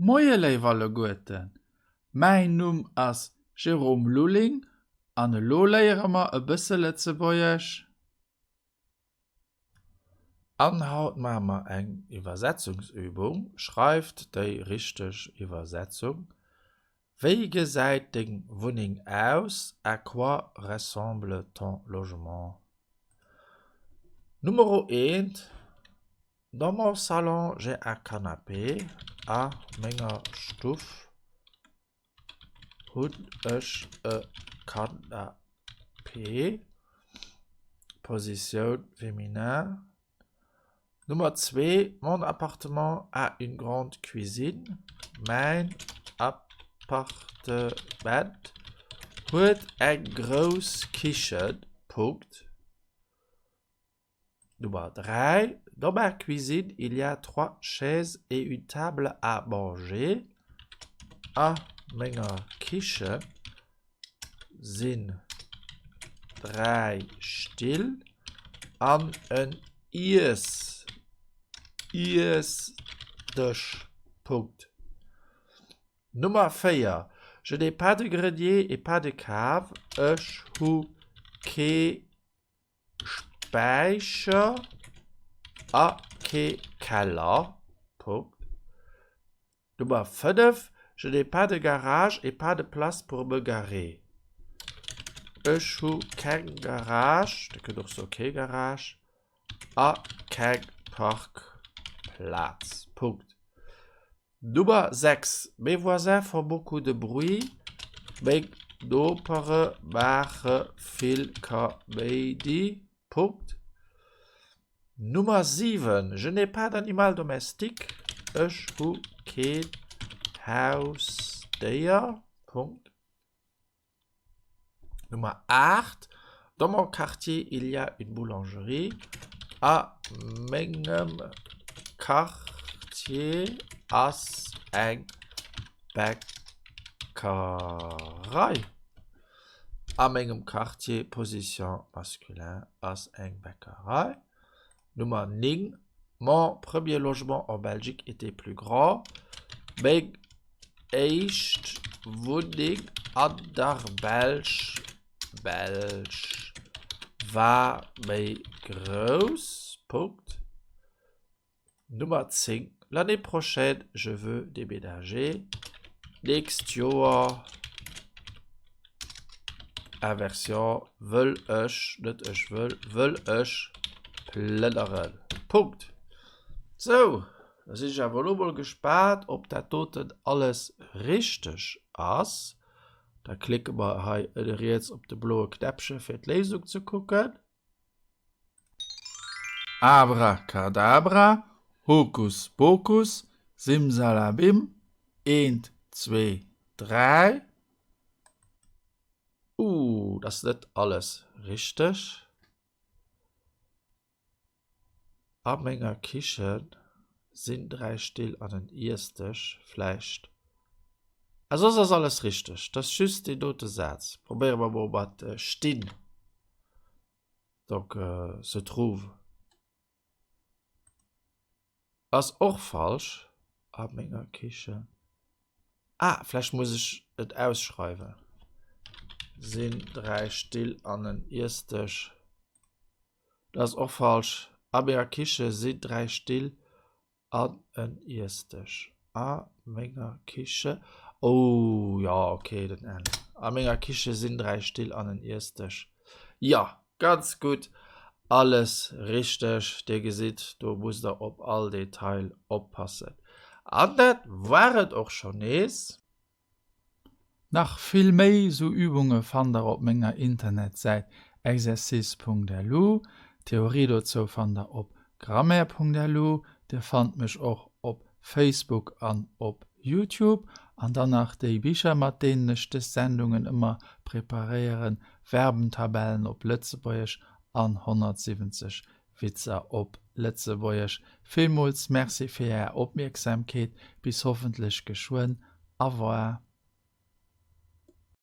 Moie léif alleguerten, mäin Numm ass Jérôme Lulling an elo léiere mer e bësse Lëtzebuergesch. An haut maache mer eng Iwwersetzungsübung. Schreift déi richteg Iwwersetzung. Wéi gesäit deng Wunneng aus? À quoi ressemble ton logement? Numero eent, Dans mon salon, j'ai un canapé. A menger Stuff hunn ech e Canapé. Positioun féminin. Nummer zwee, Mon appartement a une grande cuisine. Mäin Appartement huet eng grouss Kichen. Punkt. Nummer 3, Dans ma cuisine, il y a trois chaises et une table à manger. A menger Kiche sinn 3 Still an en Iess Iessdësch. Punkt. Nummer 4, Je n'ai pas de grenier et pas de cave. Ech hu kee Späicher a kee Keller. Punkt. Nummer 5, Je n'ai pas de garage et pas de place pour me garer. Ech hu keng Garage, Dir kënnt och soe kee Garage, a keng Parkplaz. Punkt. Nummer 6, Mes voisins font beaucoup de bruit, Meng Nopere maache vill Kaméidi. Punkt. Nummer 7, Je n'ai pas d'animal domestique, Ech hu keen Hausdéier. Punkt. Nummer 8, Dans mon quartier, il y a une boulangerie. A mengem Quartier ass eng Bäckerei. A mengem Quartier, Position masculin, ass eng Bäckerei. Nummer 9, Mon premier logement en Belgique était plus grand. Meng éischt Wunneng an der Belsch, Belsch war méi grouss. Punkt. Nummer 10, L'année prochaine, je veux déménager. D'nächst Joer, Inversion, wëll ech, net ech wëll, wëll ech plënneren. Punkt. Sou, da sinn ech awer elo mol gespaant, ob dat doten alles richteg ass. Da klicke mer hei ënne riets op de bloe Knäppche fir d'Léisung ze kucken. Abracadabra, Hokus Pokus, Simsalabim, eent, zwee, dräi. Ooh, dat ass net alles richteg. A menger Kichen sinn 3 Still an en Iessdësch. Vläicht. A soss ass alles richteg. Dat ass just deen dote Saz. Probéiere mer mol mat stinn. Donc se trouve. Ass och falsch. A menger Kichen. Ah, vläicht muss ech et ausschreiwen. Sinn 3 Still an en Iessdësch. Dat ass och falsch. A menger Kiche sinn 3 Still an en Iessdësch. A menger Kiche. Oh, jo, okay, den N. A menger Kiche sinn 3 Still an en Iessdësch. Jo, ganz gutt, alles richteg. Dir gesitt, do musst der op all Detail oppassen. An dat war et och schonn nees. Nach vill méi sou Übunge fannt der op menger Internetsäit exercice.lu. D'Theorie dozou fannt der op grammaire.lu. Dir fannt mech och op Facebook an op Youtube. An dann nach déi Bicher mat deenen ech dës Sendungen ëmmer preparéieren, Verbentabellen op Lëtzebuergesch an 170 Witzer op Lëtzebuergesch. Villmools Merci fir Är Opmierksamkeet. Bis hoffentlech geschwënn. Au revoir.